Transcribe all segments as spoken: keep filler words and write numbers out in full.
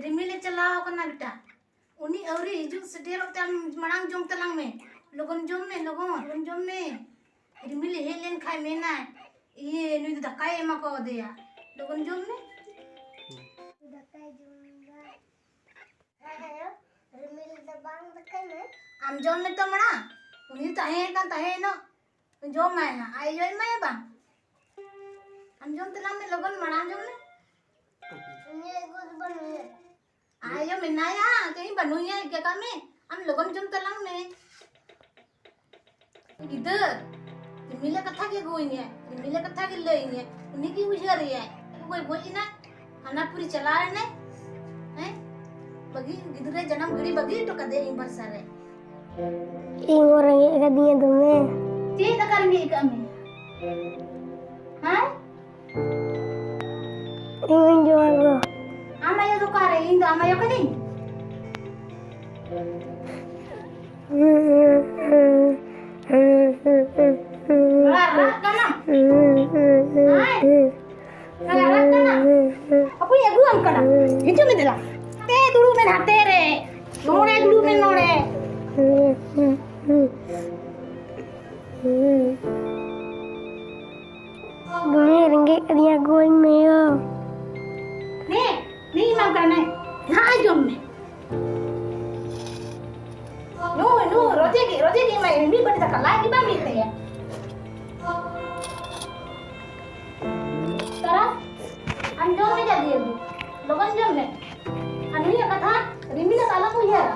ᱨᱤᱢᱤᱞᱮ ᱪᱟᱞᱟᱣ ᱠᱟᱱᱟ ᱵᱮᱴᱟ᱾ ᱩᱱᱤ ᱟᱹᱣᱨᱤ ᱦᱤᱡᱩᱜ ᱥᱮᱴᱮᱨᱚᱜ ᱛᱮ ᱟᱢ ᱢᱟᱲᱟᱝ ᱡᱚᱢ ᱛᱟᱞᱟᱝ ᱢᱮ᱾ ᱞᱚᱜᱚᱱ ᱡᱚᱢ ᱢᱮ, ᱞᱚᱜᱚᱱ, ᱞᱚᱜᱚᱱ ᱡᱚᱢ ᱢᱮ᱾ ᱨᱤᱢᱤᱞᱮ ᱦᱮᱡ ᱞᱮᱱ ᱠᱷᱟᱡ ᱢᱮᱱᱟᱭ, "ᱤᱭᱟᱹ, ᱱᱩᱭ ᱫᱚ ᱫᱟᱠᱟᱭ ᱮᱢᱟ ᱠᱟᱣᱫᱮᱭᱟ᱾" ᱞᱚᱜᱚᱱ ᱡᱚᱢ ᱢᱮ᱾ ᱫᱟᱠᱟᱭ ᱡᱚᱢ ᱫᱟ᱾ ᱦᱮᱸ, ᱦᱮᱸ, ᱨᱤᱢᱤᱞ ᱫᱚ ᱵᱟᱝ ᱫᱟᱠᱟᱭ ᱢᱮ᱾ ᱟᱢ ᱡᱚᱢ ᱢᱮ ᱛᱚ ᱢᱟᱲᱟᱝ᱾ ᱩᱱᱤ ᱛᱟᱦᱮᱸ ᱠᱟᱱ ᱛᱟᱦᱮᱸ ᱮᱱᱚᱜ᱾ ᱡᱚᱢᱟᱭ ᱦᱟᱸᱜ᱾ ᱟᱡ ᱟᱭᱳᱭ ᱮᱢᱟᱭᱟ ᱵᱟᱝ? ᱟᱢ ᱡᱚᱢ ᱛᱟᱞᱟᱝ ᱢᱮ, ᱞᱚᱜᱚᱱ ᱢᱟᱲᱟᱝ ᱡᱚᱢ ᱢᱮ᱾ ᱩᱱᱤ ᱟᱹᱜᱩ ᱫᱚ ᱵᱟᱹᱱᱩᱭᱟ᱾ ᱟᱭᱳ ᱢᱮᱱᱟᱭᱟ, ᱠᱟᱹᱡ ᱵᱟᱹᱱᱩᱭᱟ, ᱤᱠᱟᱹ ᱠᱟᱜ ᱢᱮ᱾ ᱟᱢ ᱞᱚᱜᱚᱱ ᱡᱚᱢ ᱛᱟᱞᱟᱝ ᱢᱮ᱾ ᱜᱤᱫᱟᱹᱨ, ᱨᱤᱢᱤᱞᱮ ᱠᱟᱛᱷᱟ ᱜᱮ ᱟᱹᱜᱩᱣᱟᱹᱧᱟᱭ, ᱨᱤᱢᱤᱞᱮ ᱠᱟᱛᱷᱟ ᱜᱮ ᱞᱟᱹᱭᱟᱹᱧᱟᱭ, ᱩᱱᱤ ᱜᱮ ᱩᱭᱦᱟᱹᱨᱮᱭᱟᱭ᱾ ᱚᱠᱚᱭ ᱜᱚᱡ ᱮᱱᱟᱭ, ᱦᱟᱱᱟ ᱯᱩᱨᱤ ᱪᱟᱞᱟᱣ ᱮᱱᱟᱭ, ᱦᱮᱸ? ᱵᱟᱹᱜᱤ, ᱜᱤᱫᱽᱨᱟᱹ ᱡᱟᱱᱟᱢ ᱜᱤᱲᱤ ᱵᱟᱹᱜᱤ ᱦᱚᱴᱚ ᱠᱟᱫᱮᱭᱟ ᱤᱧ ᱵᱷᱚᱨᱥᱟ ᱨᱮ᱾ ᱤᱧ ᱦᱚᱸ ᱨᱮᱸᱜᱮᱡ ᱟᱠᱟᱫᱤᱧᱟ ᱫᱚᱢᱮ᱾ ᱪᱮᱫ ᱫᱟᱠᱟ ᱨᱮᱸᱜᱮᱡ ᱟᱠᱟᱫ ᱢᱮᱭᱟ? ᱦᱮᱸ? ᱤᱧ ᱦᱚᱸᱧ ᱡᱚᱢᱟ ᱜᱚ᱾ ᱟᱢ ᱟᱭᱳ ᱫᱚ ᱚᱠᱟᱨᱮ? ᱤᱧ ᱫᱚ ᱟᱢ ᱟᱭᱳ ᱠᱟᱹᱱᱟᱹᱧ? ᱨᱟᱜ, ᱨᱟᱜ ᱠᱟᱱᱟᱢ? ᱦᱮᱸ? ᱨᱟᱜ, ᱨᱟᱜ ᱠᱟᱱᱟᱢ? ᱦᱟᱯᱩᱧ ᱟᱹᱜᱩᱣᱟᱢ ᱠᱟᱱᱟ᱾ ᱦᱤᱡᱩᱜ ᱢᱮ ᱫᱮᱞᱟ᱾ ᱦᱟᱛᱮ ᱫᱩᱲᱩᱵ ᱢᱮ, ᱦᱟᱛᱮ ᱨᱮ᱾ ᱱᱚᱰᱮ ᱫᱩᱲᱩᱵ ᱢᱮ, ᱱᱚᱰᱮ᱾ ᱫᱚᱢᱮ ᱨᱮᱸᱜᱮᱡ ᱠᱟᱫᱤᱧᱟ ᱜᱚ, ᱤᱧ ᱢᱟᱭᱳ᱾ ᱱᱮ, ᱱᱮ ᱮᱢᱟᱢ ᱠᱟᱱᱟ, ᱱᱮ᱾ ᱱᱟᱦᱟᱜ ᱡᱚᱢ ᱢᱮ᱾ ᱱᱩᱭ, ᱱᱩᱭ, ᱨᱚᱡᱮ ᱜᱮ, ᱨᱚᱡᱮ ᱜᱮ ᱮᱢᱟᱭ ᱢᱮ᱾ ᱢᱤᱫ ᱵᱟᱹᱴᱤ ᱫᱟᱠᱟ, ᱞᱟᱡ ᱜᱮ ᱵᱟᱝ ᱵᱤᱜ ᱛᱟᱭᱟ᱾ ᱛᱟᱨᱟ, ᱟᱢ ᱡᱚᱢ ᱢᱮ ᱡᱟᱫᱤ, ᱞᱚᱜᱚᱱ ᱡᱚᱢ ᱢᱮ᱾ ᱟᱨ ᱱᱩᱭᱟᱜ ᱠᱟᱛᱷᱟ ᱨᱤᱢᱤᱞ ᱫᱚ ᱟᱞᱚᱢ ᱩᱭᱦᱟᱹᱨᱟ᱾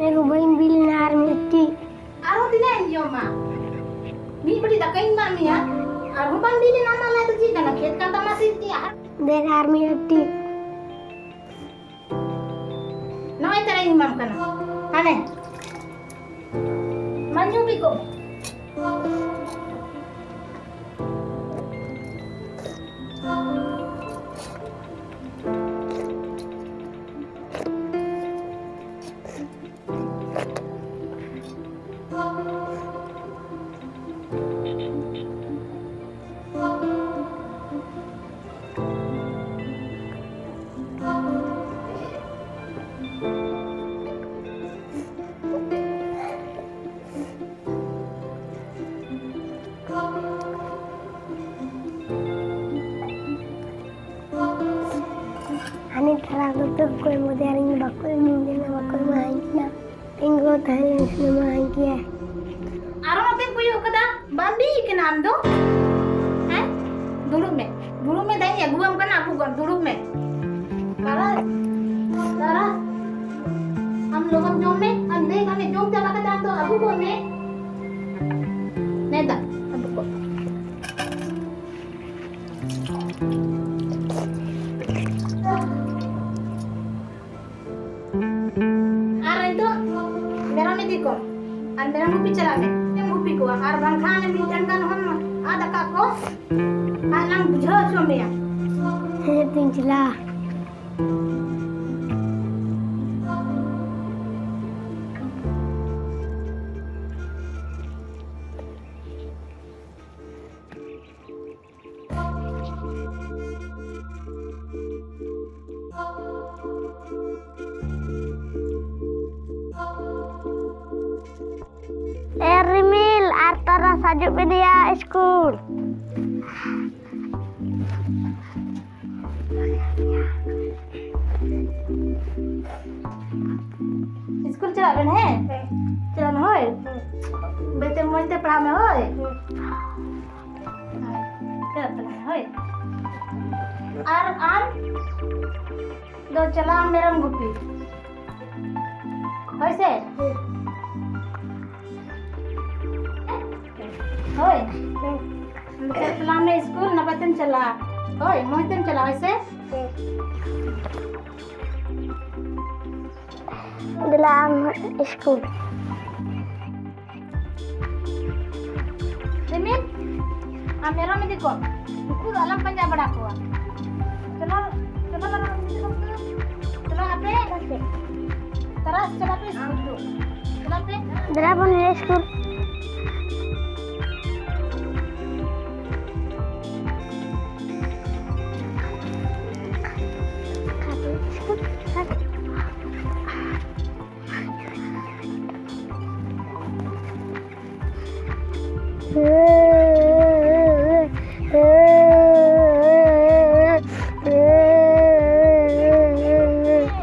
ᱮ ᱜᱚ, ᱵᱟᱹᱧ ᱵᱤᱞ ᱮᱱᱟ ᱟᱨ ᱢᱤᱫᱴᱤᱡ᱾ ᱟᱨᱦᱚᱸ ᱛᱤᱱᱟᱹᱜ ᱮᱢ ᱡᱚᱢᱟ? ᱢᱤᱫ ᱵᱟᱹᱴᱤ ᱫᱟᱠᱟᱧ ᱮᱢᱟᱜ ᱢᱮᱭᱟ, ᱟᱨᱦᱚᱸ ᱵᱟᱢ ᱵᱤᱞ ᱮᱱᱟ, ᱟᱢᱟᱜ ᱞᱟᱡ ᱫᱚ ᱪᱮᱫ ᱠᱟᱱᱟ? ᱠᱷᱮᱛ ᱠᱟᱱ ᱛᱟᱢᱟ ᱥᱮ ᱪᱮᱫ? ᱟᱨ ᱫᱮᱱ ᱟᱨ ᱢᱤᱫ ᱵᱟᱹᱴᱤ᱾ ᱱᱚᱜᱼᱚᱭ ᱛᱟᱨᱟᱧ ᱮᱢᱟᱢ ᱠᱟᱱᱟ᱾ ᱦᱟᱱᱮ᱾ ᱢᱟ ᱧᱩ ᱵᱤ ᱠᱚ᱾ ᱛᱟᱦᱮᱸ ᱞᱮᱱ ᱠᱷᱟᱱ ᱢᱟ ᱦᱮᱸ ᱜᱮ᱾ ᱟᱨᱚ ᱱᱚᱛᱮᱢ ᱠᱚᱭᱚᱜ ᱠᱟᱫᱟ, ᱵᱟᱢ ᱵᱤ ᱠᱟᱱᱟ ᱟᱢ ᱫᱚ? ᱦᱮᱸ? ᱫᱩᱲᱩᱵ ᱢᱮ, ᱫᱩᱲᱩᱵ ᱢᱮ, ᱫᱟᱧ ᱟᱹᱜᱩᱣᱟᱢ ᱠᱟᱱᱟ, ᱟᱹᱜᱩ ᱠᱚᱣᱟᱢ, ᱫᱩᱲᱩᱵ ᱢᱮ᱾ ᱛᱟᱨᱟᱥ, ᱛᱟᱨᱟᱥ, ᱟᱢ ᱞᱚᱜᱚᱱ ᱡᱚᱢ ᱢᱮ, ᱟᱨ ᱞᱟᱹᱭ ᱠᱟᱜ ᱢᱮ, ᱡᱚᱢ ᱪᱟᱵᱟ ᱠᱟᱛᱮ ᱟᱢ ᱫᱚ ᱟᱹᱜᱩ ᱠᱚ ᱢᱮ᱾ ᱱᱮ ᱫᱟ, ᱟᱹᱜᱩ ᱠᱚ᱾ ᱟᱨ ᱱᱤᱛᱚᱜ ᱢᱮᱨᱚᱢ ᱤᱫᱤ ᱠᱚᱢ, ᱟᱨ ᱢᱮᱨᱚᱢ ᱜᱩᱯᱤ ᱪᱟᱞᱟᱜ ᱢᱮ, ᱪᱮᱫ ᱮᱢ ᱜᱩᱯᱤ ᱠᱚᱣᱟ? ᱟᱨ ᱵᱟᱝᱠᱷᱟᱱ ᱢᱤᱫᱴᱮᱱ ᱜᱟᱱ ᱦᱚᱸᱢ ᱟᱫ ᱟᱠᱟᱫ ᱠᱚ, ᱟᱨ ᱞᱟᱝ ᱵᱩᱡᱷᱟᱹᱣ ᱦᱚᱪᱚ ᱢᱮᱭᱟ᱾ ᱦᱮᱸ, ᱛᱤᱧ ᱪᱟᱞᱟᱜᱼᱟ᱾ ᱮ ᱨᱤᱢᱤᱞ, ᱟᱨ ᱛᱟᱨᱟᱥ ᱦᱤᱡᱩᱜ ᱢᱮ ᱫᱮᱭᱟ ᱤᱥᱠᱩᱞ᱾ ᱤᱥᱠᱩᱞ ᱪᱟᱞᱟᱜ ᱵᱮᱱ, ᱦᱮᱸ? ᱦᱮᱸ᱾ ᱪᱟᱞᱟᱜ ᱢᱮ, ᱦᱳᱭ? ᱦᱮᱸ᱾ ᱵᱮᱥᱛᱮ ᱢᱚᱡᱽ ᱛᱮ ᱯᱟᱲᱦᱟᱜ ᱢᱮ, ᱦᱳᱭ? ᱦᱮᱸ᱾ ᱦᱳᱭ᱾ ᱪᱟᱞᱟᱜ ᱛᱟᱞᱟᱝ ᱢᱮ, ᱦᱳᱭ? ᱟᱨ ᱟᱢ ᱫᱚ ᱪᱟᱞᱟᱜ ᱟᱢ ᱢᱮᱨᱚᱢ ᱜᱩᱯᱤ᱾ ᱦᱳᱭ ᱥᱮ? ᱦᱳᱭ᱾ ᱪᱟᱞᱟᱜ ᱢᱮ ᱤᱥᱠᱩᱞ, ᱱᱟᱯᱟᱭ ᱛᱮᱢ ᱪᱟᱞᱟᱜᱼᱟ᱾ ᱦᱳᱭ, ᱢᱚᱡᱽ ᱛᱮᱢ ᱪᱟᱞᱟᱜᱼᱟ, ᱦᱳᱭ ᱥᱮ? ᱫᱮᱞᱟ ᱟᱢ ᱤᱥᱠᱩᱞ᱾ ᱨᱤᱢᱤᱞ, ᱟᱢ ᱢᱮᱨᱚᱢ ᱤᱫᱤ ᱠᱚᱢ᱾ ᱩᱱᱠᱩ ᱫᱚ ᱟᱞᱚᱢ ᱯᱟᱸᱡᱟ ᱵᱟᱲᱟ ᱠᱚᱣᱟ᱾ ᱪᱚᱞᱚ, ᱪᱚᱞᱚ ᱢᱮᱨᱚᱢ ᱤᱫᱤ ᱠᱚᱢ ᱛᱚ᱾ ᱪᱚᱞᱚ ᱟᱯᱮ᱾ ᱛᱟᱨᱟᱥ ᱪᱟᱞᱟᱜ ᱯᱮ ᱤᱥᱠᱩᱞ ᱫᱚ᱾ ᱪᱟᱞᱟᱜ ᱯᱮ᱾ ᱫᱮᱞᱟ ᱵᱚᱱ ᱤᱥᱠᱩᱞ᱾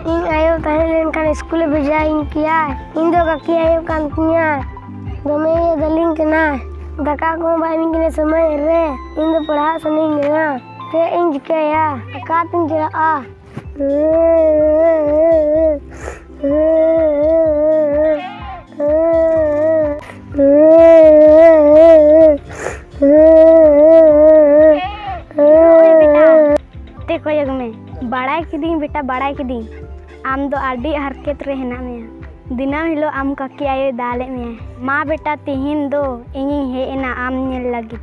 ᱤᱧ ᱟᱭᱳ ᱛᱟᱦᱮᱸ ᱞᱮᱱᱠᱷᱟᱱ ᱤᱥᱠᱩᱞᱮ ᱵᱷᱮᱡᱟᱭᱤᱧ ᱠᱮᱭᱟᱭ᱾ ᱤᱧ ᱫᱚ ᱠᱟᱹᱠᱤ ᱟᱭᱳ ᱠᱟᱱ ᱛᱤᱧᱟᱭ, ᱫᱚᱢᱮ ᱤᱭᱟᱹ ᱫᱟᱹᱞᱤᱧ ᱠᱟᱱᱟᱭ᱾ ᱫᱟᱠᱟ ᱠᱚᱦᱚᱸ ᱵᱟᱭ ᱮᱢᱟᱹᱧ ᱠᱟᱱᱟ ᱥᱚᱢᱚᱭ ᱨᱮ᱾ ᱤᱧ ᱫᱚ ᱯᱟᱲᱦᱟᱜ ᱥᱟᱱᱟᱧ ᱠᱟᱱᱟ, ᱪᱮᱫ ᱤᱧ ᱪᱤᱠᱟᱹᱭᱟ? ᱚᱠᱟᱛᱤᱧ ᱪᱟᱞᱟᱜᱼᱟ? ᱛᱮ ᱠᱚᱭᱚᱜ ᱢᱮ᱾ ᱵᱟᱲᱟᱭ ᱠᱤᱫᱤᱧ ᱵᱮᱴᱟ, ᱵᱟᱲᱟᱭ ᱠᱤᱫᱤᱧ, ᱟᱢ ᱫᱚ ᱟᱹᱰᱤ ᱦᱟᱨᱠᱮᱛ ᱨᱮ ᱦᱮᱱᱟᱜ ᱢᱮᱭᱟ᱾ ᱫᱤᱱᱟᱹᱢ ᱦᱤᱞᱳᱜ ᱟᱢ ᱠᱟᱹᱠᱤ ᱟᱭᱳᱭ ᱫᱟᱞᱮᱫ ᱢᱮᱭᱟ᱾ ᱢᱟ ᱵᱮᱴᱟ, ᱛᱤᱦᱤᱧ ᱫᱚ ᱤᱧᱤᱧ ᱦᱮᱡ ᱮᱱᱟ ᱟᱢ ᱧᱮᱞ ᱞᱟᱹᱜᱤᱫ᱾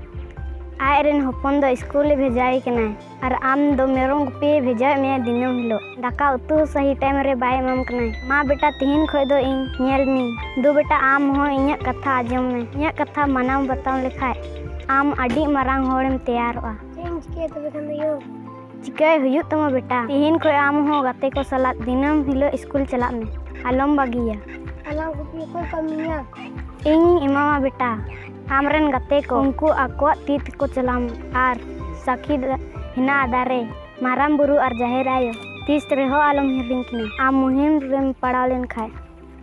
ᱟᱡ ᱨᱮᱱ ᱦᱚᱯᱚᱱ ᱫᱚ ᱥᱠᱩᱞ ᱮ ᱵᱷᱮᱡᱟᱭᱮ ᱠᱟᱱᱟᱭ ᱟᱨ ᱟᱢ ᱫᱚ ᱢᱮᱨᱚᱢ ᱜᱩᱯᱤᱭᱮ ᱵᱷᱮᱡᱟᱭᱮᱫ ᱢᱮᱭᱟ ᱫᱤᱱᱟᱹᱢ ᱦᱤᱞᱳᱜ᱾ ᱫᱟᱠᱟ ᱩᱛᱩ ᱦᱚᱸ ᱥᱟᱹᱦᱤ ᱴᱟᱭᱤᱢ ᱨᱮ ᱵᱟᱭ ᱮᱢᱟᱢ ᱠᱟᱱᱟᱭ᱾ ᱢᱟ ᱵᱮᱴᱟ, ᱛᱤᱦᱤᱧ ᱠᱷᱚᱱ ᱫᱚ ᱤᱧ ᱧᱮᱞ ᱢᱤᱧ᱾ ᱫᱩ ᱵᱮᱴᱟ, ᱟᱢ ᱦᱚᱸ ᱤᱧᱟᱹᱜ ᱠᱟᱛᱷᱟ ᱟᱸᱡᱚᱢ ᱢᱮ᱾ ᱤᱧᱟᱹᱜ ᱠᱟᱛᱷᱟ ᱢᱟᱱᱟᱣ ᱵᱟᱛᱟᱣ ᱞᱮᱠᱷᱟᱡ ᱟᱢ ᱟᱹᱰᱤ ᱢᱟᱨᱟᱝ ᱦᱚᱲᱮᱢ ᱛᱮᱭᱟᱨᱚᱜᱼᱟ᱾ ᱪᱮᱫ ᱤᱧ ᱪᱤᱠᱟᱹᱭᱟ ᱛᱚᱵᱮ ᱠᱷᱟᱱ ᱫᱚ ᱭᱳ? ᱪᱤᱠᱟᱹᱭ ᱦᱩᱭᱩᱜ ᱛᱟᱢᱟ ᱵᱮᱴᱟ, ᱛᱤᱦᱤᱧ ᱠᱷᱚᱱ ᱟᱢ ᱦᱚᱸ ᱜᱟᱛᱮ ᱠᱚ ᱥᱟᱞᱟᱜ ᱫᱤᱱᱟᱹᱢ ᱦᱤᱞᱳᱜ ᱥᱠᱩᱞ ᱪᱟᱞᱟᱜ ᱢᱮ, ᱟᱞᱚᱢ ᱵᱟᱹᱜᱤᱭᱟ᱾ ᱟᱞᱟᱝ ᱠᱚᱯᱤ ᱚᱠᱚᱭ ᱠᱚ ᱮᱢᱟᱹᱧᱟ? ᱤᱧᱤᱧ ᱮᱢᱟᱢᱟ ᱵᱮᱴᱟ᱾ ᱟᱢᱨᱮᱱ ᱜᱟᱛᱮ ᱠᱚ, ᱩᱱᱠᱩ ᱟᱠᱚᱣᱟᱜ ᱛᱤ ᱛᱮᱠᱚ ᱪᱟᱞᱟᱣ ᱢᱮ ᱟᱨ ᱥᱟᱹᱠᱷᱤ ᱫᱟ-, ᱦᱮᱱᱟᱜᱼᱟ ᱫᱟᱨᱮ, ᱢᱟᱨᱟᱝ ᱵᱩᱨᱩ ᱟᱨ ᱡᱟᱦᱮᱨ ᱟᱭᱳ, ᱛᱤᱥ ᱨᱮᱦᱚᱸ ᱟᱞᱚᱢ ᱦᱤᱲᱤᱧ ᱠᱤᱱᱟ᱾ ᱟᱢ ᱢᱩᱦᱤᱢ ᱨᱮᱢ ᱯᱟᱲᱟᱣ ᱞᱮᱱᱠᱷᱟᱡ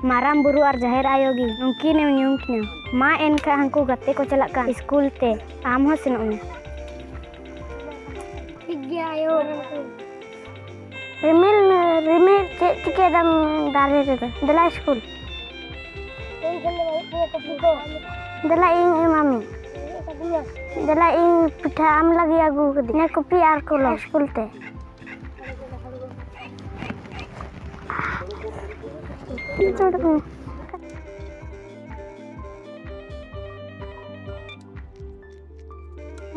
ᱢᱟᱨᱟᱝ ᱵᱩᱨᱩ ᱟᱨ ᱡᱟᱦᱮᱨ ᱟᱭᱳ ᱜᱮ ᱱᱩᱠᱤᱱᱮᱢ ᱧᱩᱢ ᱠᱤᱱᱟ᱾ ᱢᱟ ᱮᱱᱠᱷᱟᱡ ᱦᱟᱱᱠᱩ ᱜᱟᱛᱮ ᱠᱚ ᱪᱟᱞᱟᱜ ᱠᱟᱱ ᱥᱠᱩᱞ ᱛᱮ, ᱟᱢ ᱦᱚᱸ ᱥᱮᱱᱚᱜ ᱢᱮ᱾ ᱴᱷᱤᱠ ᱜᱮᱭᱟ ᱟᱭᱳ᱾ ᱨᱤᱢᱤᱞ, ᱨᱤᱢᱤᱞ ᱪᱮᱫ ᱪᱤᱠᱟᱹᱭ ᱫᱟᱢ ᱫᱟᱨᱮ ᱨᱮᱫᱚ? ᱫᱮᱞᱟ ᱥᱠᱩᱞ᱾ ᱤᱧ ᱴᱷᱮᱱ ᱫᱚ ᱵᱟᱹᱱᱩᱜ ᱛᱤᱧᱟ ᱠᱚᱯᱤ ᱠᱚ᱾ ᱫᱮᱞᱟ ᱤᱧ ᱮᱢᱟᱢᱤᱧ᱾ ᱤᱧ ᱠᱟᱹᱫᱤᱧᱟ᱾ ᱫᱮᱞᱟ ᱤᱧ ᱯᱤᱴᱷᱟᱹ ᱟᱢ ᱞᱟᱹᱜᱤᱫ ᱟᱹᱜᱩ ᱠᱟᱹᱫᱟᱹᱧ᱾ ᱱᱮ ᱠᱚᱯᱤ ᱟᱨ ᱠᱚᱞᱚᱢ ᱥᱠᱩᱞ ᱛᱮ᱾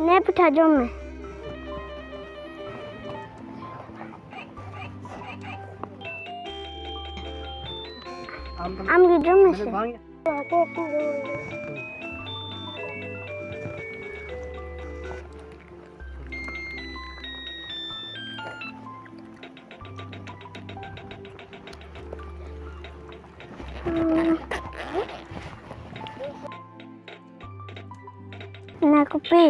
ᱱᱮ ᱯᱤᱴᱷᱟᱹ ᱡᱚᱢ ᱢᱮ᱾ ᱟᱢ ᱜᱮ ᱡᱚᱢ ᱢᱮᱥᱮ᱾ ᱱᱮ ᱠᱚᱯᱤ,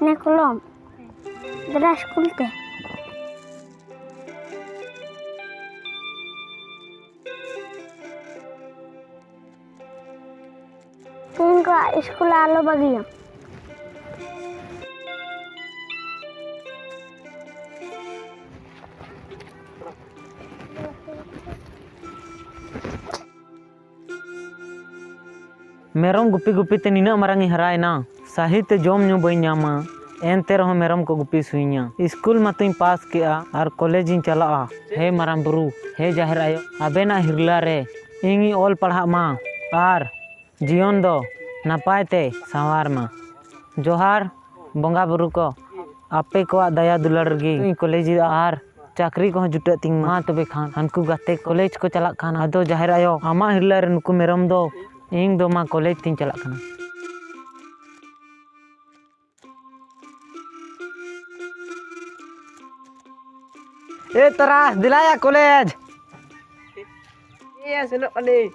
ᱱᱮ ᱠᱚᱞᱚᱢ, ᱫᱮᱞᱟ ᱥᱠᱩᱞ ᱛᱮ᱾ ᱤᱥᱠᱩᱞ ᱟᱞᱚ ᱵᱟᱹᱜᱤᱭᱟᱢ᱾ ᱢᱮᱨᱚᱢ ᱜᱩᱯᱤ ᱜᱩᱯᱤ ᱛᱮ ᱱᱤᱱᱟᱹᱜ ᱢᱟᱨᱟᱝ ᱤᱧ ᱦᱟᱨᱟᱭᱮᱱᱟ, ᱥᱟᱹᱦᱤ ᱛᱮ ᱡᱚᱢ ᱧᱩ ᱵᱟᱹᱧ ᱧᱟᱢᱟ, ᱮᱱᱛᱮ ᱨᱮᱦᱚᱸ ᱢᱮᱨᱚᱢ ᱠᱚ ᱜᱩᱯᱤ ᱦᱚᱪᱚᱧᱟ᱾ ᱤᱥᱠᱩᱞ ᱢᱟᱛᱚᱧ ᱯᱟᱥ ᱠᱮᱜᱼᱟ ᱟᱨ ᱠᱚᱞᱮᱡᱽ ᱤᱧ ᱪᱟᱞᱟᱜᱼᱟ᱾ ᱦᱮ ᱢᱟᱨᱟᱝ ᱵᱩᱨᱩ, ᱦᱮ ᱡᱟᱦᱮᱨ ᱟᱭᱳ, ᱟᱵᱮᱱᱟᱜ ᱦᱤᱨᱞᱟᱹ ᱨᱮ ᱤᱧᱤᱧ ᱚᱞ ᱯᱟᱲᱦᱟᱜ ᱢᱟ ᱟᱨ ᱡᱤᱭᱚᱱ ᱫᱚ ᱱᱟᱯᱟᱭ ᱛᱮ ᱥᱟᱶᱟᱨ ᱢᱟ᱾ ᱡᱚᱦᱟᱨ ᱵᱚᱸᱜᱟ ᱵᱩᱨᱩ ᱠᱚ, ᱟᱯᱮ ᱠᱚᱣᱟᱜ ᱫᱟᱭᱟ ᱫᱩᱞᱟᱹᱲ ᱨᱮᱜᱮ ᱤᱧ ᱠᱚᱞᱮᱡᱽ ᱟᱨ ᱪᱟᱹᱠᱨᱤ ᱠᱚᱦᱚᱸ ᱡᱩᱴᱟᱹᱜ ᱛᱤᱧ ᱢᱟ᱾ ᱢᱟ ᱛᱚᱵᱮ ᱠᱷᱟᱱ ᱦᱟᱱᱠᱩ ᱜᱟᱛᱮ ᱠᱚᱞᱮᱡᱽ ᱠᱚ ᱪᱟᱞᱟᱜ ᱠᱷᱟᱱ, ᱟᱫᱚ ᱡᱟᱦᱮᱨ ᱟᱭᱳ, ᱟᱢᱟᱜ ᱦᱤᱨᱞᱟᱹ ᱨᱮ ᱱᱩᱠᱩ ᱢᱮᱨᱚᱢ ᱫᱚ ᱤᱧ ᱫᱚ ᱢᱟ ᱠᱚᱞᱮᱡᱽ ᱛᱤᱧ ᱪᱟᱞᱟᱜ ᱠᱟᱱᱟ᱾ ᱮ ᱛᱟᱨᱟ, ᱫᱮᱞᱟᱭᱟ ᱠᱚᱞᱮᱡᱽ᱾ ᱮ, ᱥᱮᱱᱚᱜ ᱠᱟᱹᱱᱟᱹᱧ᱾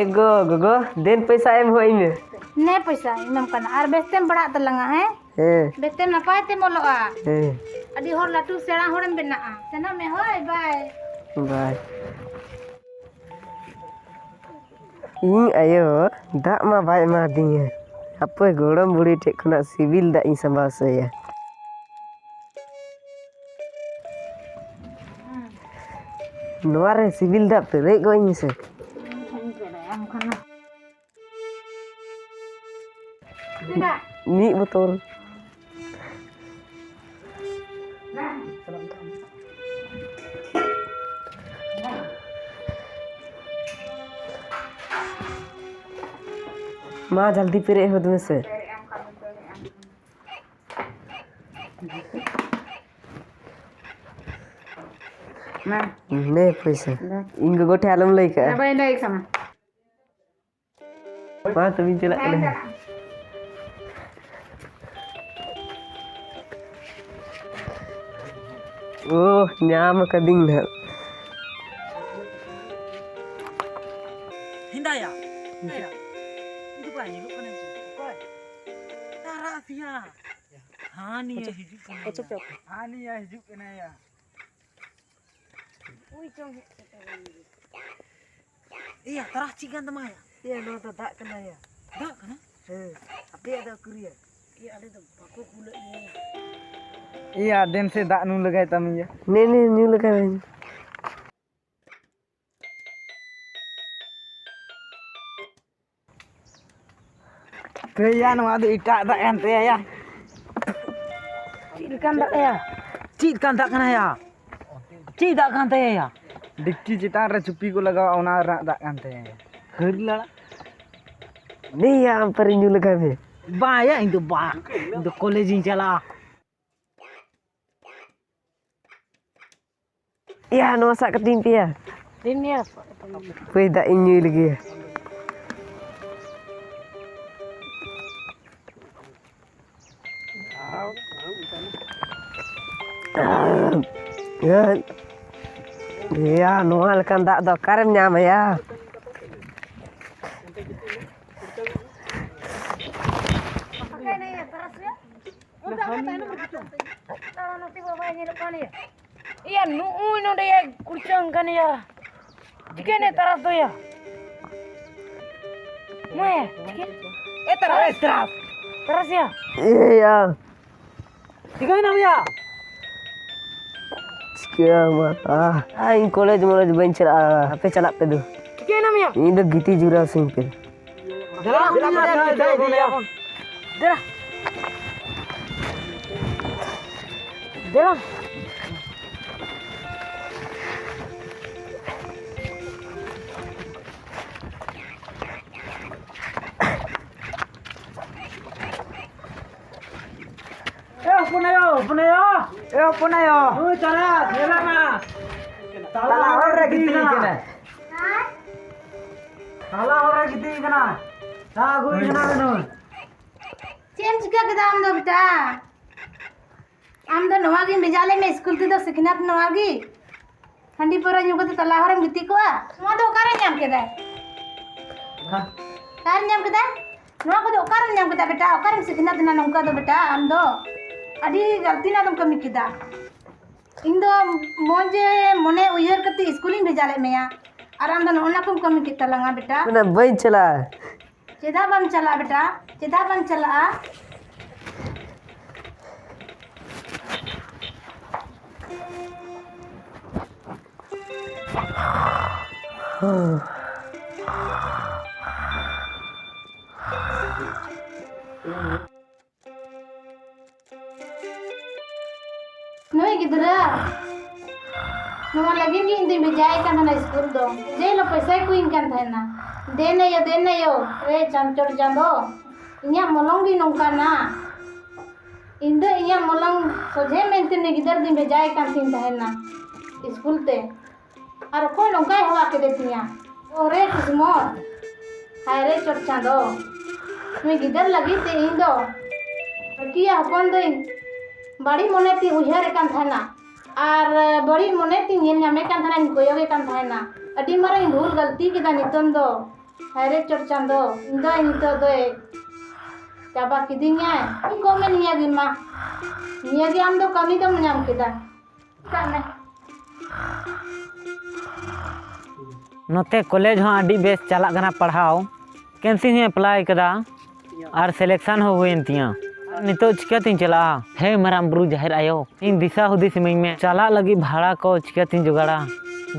ᱮ ᱜᱚ, ᱜᱚᱜᱚ, ᱫᱮᱱ ᱯᱚᱭᱥᱟ ᱮᱢ ᱦᱚᱸ ᱤᱧ ᱢᱮ᱾ ᱱᱮ ᱯᱚᱭᱥᱟ ᱮᱢᱟᱢ ᱠᱟᱱᱟ, ᱟᱨ ᱵᱮᱥᱛᱮᱢ ᱯᱟᱲᱦᱟᱜ ᱛᱟᱞᱟᱝᱟ, ᱦᱮᱸ? ᱦᱮᱸ᱾ ᱵᱮᱥᱛᱮᱢ ᱱᱟᱯᱟᱭ ᱛᱮᱢ ᱚᱞᱚᱜᱼᱟ᱾ ᱦᱮᱸ᱾ ᱟᱹᱰᱤ ᱦᱚᱲ ᱞᱟᱹᱴᱩ ᱥᱮᱬᱟ ᱦᱚᱲᱮᱢ ᱵᱮᱱᱟᱜᱼᱟ᱾ ᱥᱮᱱᱚᱜ ᱢᱮ, ᱦᱳᱭ, ᱵᱟᱭ᱾ ᱵᱟᱭ᱾ ᱤᱧ ᱟᱭᱳ ᱫᱟᱜ ᱢᱟ ᱵᱟᱭ ᱮᱢᱟᱫᱤᱧᱟ᱾ ᱦᱟᱯᱳᱭ ᱜᱚᱲᱚᱢ ᱵᱩᱲᱦᱤ ᱴᱷᱮᱡ ᱠᱷᱚᱱᱟᱜ ᱥᱤᱵᱤᱞ ᱫᱟᱜ ᱤᱧ ᱥᱟᱢᱵᱟᱣ ᱦᱚᱪᱚᱭᱟ᱾ ᱱᱚᱣᱟ ᱨᱮ ᱥᱤᱵᱤᱞ ᱫᱟᱜ ᱯᱮᱨᱮᱡ ᱜᱚᱫ ᱟᱹᱧ ᱢᱮᱥᱮ᱾ ᱛᱤᱱᱟᱹᱜ? ᱢᱤᱫ ᱵᱳᱛᱚᱞ᱾ ᱢᱟ, ᱡᱚᱞᱫᱤ ᱯᱮᱨᱮᱡ ᱦᱚᱫ ᱢᱮᱥᱮ᱾ ᱢᱟ᱾ ᱱᱮ ᱯᱚᱭᱥᱟ᱾ ᱫᱮ᱾ ᱤᱧ ᱜᱚᱜᱚ ᱴᱷᱮᱡ ᱟᱞᱚᱢ ᱞᱟᱹᱭ ᱠᱟᱜᱼᱟ᱾ ᱵᱟᱹᱧ ᱞᱟᱹᱭ ᱠᱟᱢᱟ᱾ ᱢᱟ ᱛᱚᱵᱮᱧ ᱪᱟᱞᱟᱜ ᱠᱟᱱᱟ᱾ ᱳ, ᱧᱟᱢ ᱠᱟᱫᱤᱧ ᱱᱟᱦᱟᱜ᱾ ᱦᱮᱸᱫᱟᱭᱟ, ᱦᱮᱸᱫᱟᱭᱟ᱾ ᱩᱱᱤ ᱫᱚ ᱵᱟᱭ ᱧᱮᱞᱚᱜ ᱠᱟᱱᱟ ᱪᱮ? ᱚᱠᱚᱭ? ᱛᱟᱨᱟᱥ ᱭᱟ᱾ ᱦᱟᱱᱤᱭᱟ ᱦᱤᱡᱩᱜ ᱠᱟᱱᱟ᱾ ᱦᱟᱱᱤᱭᱟ ᱦᱤᱡᱩᱜ ᱠᱟᱱᱟ ᱭᱟ᱾ ᱩᱭ ᱪᱚᱝ ᱦᱮᱡ ᱥᱮᱴᱮᱨᱮᱱ ᱜᱮ᱾ ᱮᱭᱟ, ᱛᱟᱨᱟᱥ ᱪᱮᱫ ᱠᱟᱱ ᱛᱟᱢᱟ ᱭᱟ? ᱮᱭᱟ, ᱱᱚᱣᱟ ᱫᱚ ᱫᱟᱜ ᱠᱟᱱᱟ ᱭᱟ᱾ ᱫᱟᱜ ᱠᱟᱱᱟ? ᱦᱮᱸ, ᱟᱯᱮᱭᱟᱜ ᱫᱚ ᱩᱠᱩᱨ ᱭᱟ? ᱮᱭᱟ, ᱟᱞᱮ ᱫᱚ ᱵᱟᱠᱚ ᱠᱩᱞᱟᱹᱜ ᱞᱮᱭᱟ᱾ ᱮᱭᱟ, ᱫᱮᱱ ᱥᱮ ᱫᱟᱜ ᱧᱩ ᱞᱮᱜᱟᱭ ᱛᱟᱢ ᱭᱟ᱾ ᱱᱮ, ᱱᱮ, ᱧᱩ ᱞᱮᱜᱟᱭ ᱢᱮ᱾ ᱛᱮᱭᱟ, ᱱᱚᱣᱟ ᱫᱚ ᱮᱴᱟᱜ ᱫᱟᱜ ᱠᱟᱱ ᱛᱟᱭᱟ ᱭᱟ᱾ ᱪᱮᱫ ᱞᱮᱠᱟᱱ ᱫᱟᱜ ᱭᱟ? ᱪᱮᱫ ᱞᱮᱠᱟᱱ ᱫᱟᱜ ᱠᱟᱱᱟ ᱭᱟ? ᱪᱮᱫ ᱫᱟᱜ ᱠᱟᱱ ᱛᱟᱭᱟ ᱭᱟ? ᱰᱮᱠᱪᱤ ᱪᱮᱛᱟᱱ ᱨᱮ ᱪᱩᱯᱤ ᱠᱚ ᱞᱟᱜᱟᱣᱟ, ᱚᱱᱟ ᱨᱮᱱᱟᱜ ᱫᱟᱜ ᱠᱟᱱ ᱛᱟᱭᱟ ᱭᱟ᱾ ᱦᱟᱹᱨ ᱞᱟᱲᱟ᱾ ᱱᱮᱭᱟ, ᱟᱢ ᱯᱟᱨᱤ ᱧᱩ ᱞᱮᱠᱷᱟᱱ ᱢᱮ᱾ ᱵᱟᱭᱟ, ᱤᱧ ᱫᱚ ᱵᱟ, ᱤᱧ ᱫᱚ ᱠᱚᱞᱮᱡᱽ ᱤᱧ ᱪᱟᱞᱟᱜᱼᱟ᱾ ᱮᱭᱟ, ᱱᱚᱣᱟ ᱥᱟᱵ ᱠᱟᱛᱤᱧ ᱯᱮᱭᱟ᱾ ᱫᱤᱱ ᱜᱮ ᱥᱟᱵ ᱠᱟᱛᱤᱧ ᱯᱮᱭᱟ᱾ ᱦᱟᱯᱮ, ᱫᱟᱜ ᱤᱧ ᱧᱩᱭ ᱞᱮᱜᱮ᱾ ᱮᱭᱟ, ᱱᱚᱣᱟ ᱞᱮᱠᱟᱱ ᱫᱟᱜ ᱫᱚ ᱚᱠᱟᱨᱮᱢ ᱧᱟᱢᱟ ᱭᱟ? ᱤᱭᱟ, ᱱᱩᱜᱼᱩᱭ ᱱᱚᱰᱮ ᱭᱟ, ᱠᱩᱲᱪᱟᱹᱝ ᱠᱟᱱ ᱭᱟ᱾ ᱪᱤᱠᱟᱹᱭᱱᱟ ᱛᱟᱨᱟᱥ ᱫᱚ ᱭᱟ? ᱢᱟᱭᱟ, ᱪᱤᱠᱟᱹ? ᱮ ᱛᱟᱨᱟᱥ, ᱮ ᱛᱟᱨᱟᱥ᱾ ᱛᱟᱨᱟᱥ ᱭᱟ᱾ ᱮᱭᱟ᱾ ᱪᱤᱠᱟᱹᱭᱱᱟᱢ ᱭᱟ? ᱪᱤᱠᱟᱹ ᱢᱟ, ᱟᱦ, ᱟᱦ, ᱤᱧ ᱠᱚᱞᱮᱡᱽ ᱢᱚᱞᱮᱡᱽ ᱵᱟᱹᱧ ᱪᱟᱞᱟᱜᱼᱟ, ᱟᱯᱮ ᱪᱟᱞᱟᱜ ᱯᱮ ᱫᱩ᱾ ᱪᱤᱠᱟᱹᱭᱱᱟᱢ ᱭᱟ? ᱤᱧ ᱫᱚ ᱜᱤᱛᱤᱡ ᱡᱩᱨᱟᱹᱣ ᱥᱟᱹᱧ ᱯᱮ᱾ ᱫᱮᱞᱟ, ᱫᱮᱞᱟ, ᱫᱮᱞᱟ, ᱫᱮᱞᱟ, ᱫᱮᱞᱟ᱾ ᱫᱮᱞᱟ᱾ ᱫᱮᱞᱟ᱾ ᱮ ᱦᱚᱯᱚᱱ ᱟᱭᱳ, ᱦᱚᱯᱚᱱ ᱟᱭᱳ᱾ ᱮ ᱦᱚᱯᱚᱱ ᱟᱭᱳ᱾ ᱱᱩᱭ ᱛᱟᱨᱟᱥ, ᱧᱮᱞᱮ ᱢᱮ᱾ ᱛᱟᱞᱟ ᱦᱚᱨ ᱨᱮ ᱜᱤᱛᱤᱡ ᱠᱟᱱᱟᱭ᱾ ᱛᱟᱞᱟ ᱦᱚᱨ ᱨᱮ ᱜᱤᱛᱤᱡ ᱠᱟᱱᱟᱭ᱾ ᱥᱟᱵ ᱟᱹᱜᱩᱭ ᱠᱟᱱᱟ ᱞᱮ ᱱᱩᱭ᱾ ᱪᱮᱫ ᱮᱢ ᱪᱤᱠᱟᱹ ᱠᱮᱫᱟ ᱟᱢ ᱫᱚ ᱵᱮᱴᱟ? ᱟᱢ ᱫᱚ ᱱᱚᱣᱟ ᱜᱮᱢ ᱵᱷᱮᱡᱟ ᱞᱮᱫ ᱢᱮ ᱥᱠᱩᱞ ᱛᱮᱫᱚ ᱥᱤᱠᱷᱱᱟᱹᱛ ᱱᱚᱣᱟ ᱜᱮ? ᱦᱟᱺᱰᱤ ᱯᱟᱹᱣᱨᱟᱹ ᱧᱩ ᱠᱟᱛᱮ ᱛᱟᱞᱟ ᱦᱚᱨᱮᱢ ᱜᱤᱛᱤᱡ ᱠᱚᱜᱼᱟ? ᱱᱚᱣᱟ ᱫᱚ ᱚᱠᱟᱨᱮ ᱧᱟᱢ ᱠᱮᱫᱟᱭ? ᱦᱮᱸ? ᱚᱠᱟᱨᱮ ᱧᱟᱢ ᱠᱮᱫᱟᱭ? ᱱᱚᱣᱟ ᱠᱚᱫᱚ ᱚᱠᱟᱨᱮᱢ ᱧᱟᱢ ᱠᱮᱫᱟ ᱵᱮᱴᱟ? ᱚᱠᱟᱨᱮᱢ ᱥᱤᱠᱷᱱᱟᱹᱛ ᱮᱱᱟ ᱱᱚᱝᱠᱟ ᱫᱚ ᱵᱮᱴᱟ? ᱟᱢ ᱫᱚ ᱟᱹᱰᱤ ᱜᱟᱹᱞᱛᱤ ᱱᱟᱜ ᱫᱚᱢ ᱠᱟᱹᱢᱤ ᱠᱮᱫᱟ᱾ ᱤᱧ ᱫᱚ ᱢᱚᱡᱽ ᱢᱚᱱᱮ ᱩᱭᱦᱟᱹᱨ ᱠᱟᱛᱮ ᱤᱥᱠᱩᱞᱤᱧ ᱵᱷᱮᱡᱟ ᱞᱮᱫ ᱢᱮᱭᱟ, ᱟᱨ ᱟᱢ ᱫᱚ ᱱᱚᱜᱼᱚ ᱱᱟ ᱠᱚᱢ ᱠᱟᱹᱢᱤ ᱠᱮᱫ ᱛᱟᱞᱟᱝᱟ ᱵᱮᱴᱟ᱾ ᱢᱟᱱᱮ ᱵᱟᱹᱧ ᱪᱟᱞᱟᱜᱼᱟ᱾ ᱪᱮᱫᱟᱜ ᱵᱟᱢ ᱪᱟᱞᱟᱜᱼᱟ ᱵᱮᱴᱟ? ᱪᱮᱫᱟᱜ ᱵᱟᱢ ᱪᱟᱞᱟᱜᱼᱟ? ᱱᱩᱭ ᱜᱤᱫᱽᱨᱟᱹ, ᱱᱚᱣᱟ ᱞᱟᱹᱜᱤᱫ ᱜᱮ ᱤᱧ ᱫᱩᱧ ᱵᱷᱮᱡᱟᱭᱮ ᱠᱟᱱ ᱛᱟᱦᱮᱱᱟ ᱥᱠᱩᱞ ᱫᱚ᱾ ᱡᱮ ᱦᱤᱞᱳᱜ ᱯᱚᱭᱥᱟᱭ ᱠᱚᱭᱤᱧ ᱠᱟᱱ ᱛᱟᱦᱮᱱᱟ, ᱫᱮᱱ ᱟᱭᱳ, ᱫᱮᱱ ᱟᱭᱳ, ᱨᱮ ᱪᱟᱸᱫ ᱪᱚᱴ ᱪᱟᱸᱫᱚ, ᱤᱧᱟᱹᱜ ᱢᱚᱞᱚᱝ ᱜᱮ ᱱᱚᱝᱠᱟᱱᱟ᱾ ᱤᱧ ᱫᱚ ᱤᱧᱟᱹᱜ ᱢᱚᱞᱚᱝ ᱥᱚᱡᱷᱮ ᱢᱮᱱᱛᱮ ᱱᱩᱭ ᱜᱤᱫᱟᱹᱨ ᱫᱩᱧ ᱵᱷᱮᱡᱟᱭᱮ ᱠᱟᱱ ᱛᱤᱧ ᱛᱟᱦᱮᱱᱟ ᱥᱠᱩᱞ ᱛᱮ᱾ ᱟᱨ ᱚᱠᱚᱭ ᱱᱚᱝᱠᱟᱭ ᱦᱮᱣᱟ ᱠᱮᱫᱮ ᱛᱤᱧᱟ? ᱚᱨᱮ ᱠᱤᱥᱢᱚᱛ, ᱦᱟᱭ ᱨᱮ ᱪᱚᱴ ᱪᱟᱸᱫᱚ, ᱱᱩᱭ ᱜᱤᱫᱟᱹᱨ ᱞᱟᱹᱜᱤᱫ ᱛᱮ ᱤᱧ ᱫᱚ ᱵᱷᱟᱹᱜᱤᱭᱟ ᱦᱚᱯᱚᱱ ᱫᱚᱧ ᱵᱟᱹᱲᱤᱡ ᱢᱚᱱᱮ ᱛᱤᱧ ᱩᱭᱦᱟᱹᱨᱮ ᱠᱟᱱ ᱛᱟᱦᱮᱱᱟ᱾ ᱟᱨ ᱵᱟᱹᱲᱤᱡ ᱢᱚᱱᱮ ᱛᱤᱧ ᱧᱮᱞ ᱧᱟᱢᱮ ᱠᱟᱱ ᱛᱟᱦᱮᱱᱟ, ᱤᱧ ᱠᱚᱭᱚᱜᱮ ᱠᱟᱱ ᱛᱟᱦᱮᱱᱟ᱾ ᱟᱹᱰᱤ ᱢᱟᱨᱟᱝ ᱤᱧ ᱵᱷᱩᱞ ᱜᱟᱹᱞᱛᱤ ᱠᱮᱫᱟ ᱱᱤᱛᱚᱝ ᱫᱚ᱾ ᱦᱟᱭ ᱨᱮ ᱪᱚᱴ ᱪᱟᱸᱫᱚ, ᱤᱧ ᱫᱚ ᱱᱤᱛᱚᱜ ᱫᱚᱭ ᱪᱟᱵᱟ ᱠᱤᱫᱤᱧᱟᱭ᱾ ᱤᱧ ᱠᱚᱢᱮ ᱱᱤᱭᱟᱹ ᱜᱮ ᱢᱟ, ᱱᱤᱭᱟᱹ ᱜᱮ ᱟᱢ ᱫᱚ ᱠᱟᱹᱢᱤ ᱫᱚᱢ ᱧᱟᱢ ᱠᱮᱫᱟ᱾ ᱠᱟᱜ ᱢᱮ᱾ ᱱᱚᱛᱮ ᱠᱚᱞᱮᱡᱽ ᱦᱚᱸ ᱟᱹᱰᱤ ᱵᱮᱥ ᱪᱟᱞᱟᱜ ᱠᱟᱱᱟ ᱯᱟᱲᱦᱟᱣ᱾ ᱠᱮᱢᱥᱤ ᱦᱚᱸᱧ ᱮᱯᱞᱟᱭ ᱠᱟᱫᱟ ᱟᱨ ᱥᱤᱞᱮᱠᱥᱟᱱ ᱦᱚᱸ ᱦᱩᱭᱮᱱ ᱛᱤᱧᱟ᱾ ᱟᱨ ᱱᱤᱛᱚᱜ ᱪᱤᱠᱟᱹᱛᱤᱧ ᱪᱟᱞᱟᱜᱼᱟ? ᱦᱮ ᱢᱟᱨᱟᱝ ᱵᱩᱨᱩ, ᱡᱟᱦᱮᱨ ᱟᱭᱳ, ᱤᱧ ᱫᱤᱥᱟᱹ ᱦᱩᱫᱤᱥ ᱤᱢᱟᱹᱧ ᱢᱮ᱾ ᱪᱟᱞᱟᱜ ᱞᱟᱹᱜᱤᱫ ᱵᱷᱟᱲᱟ ᱠᱚ ᱪᱤᱠᱟᱹᱛᱤᱧ ᱡᱚᱜᱟᱲᱟ?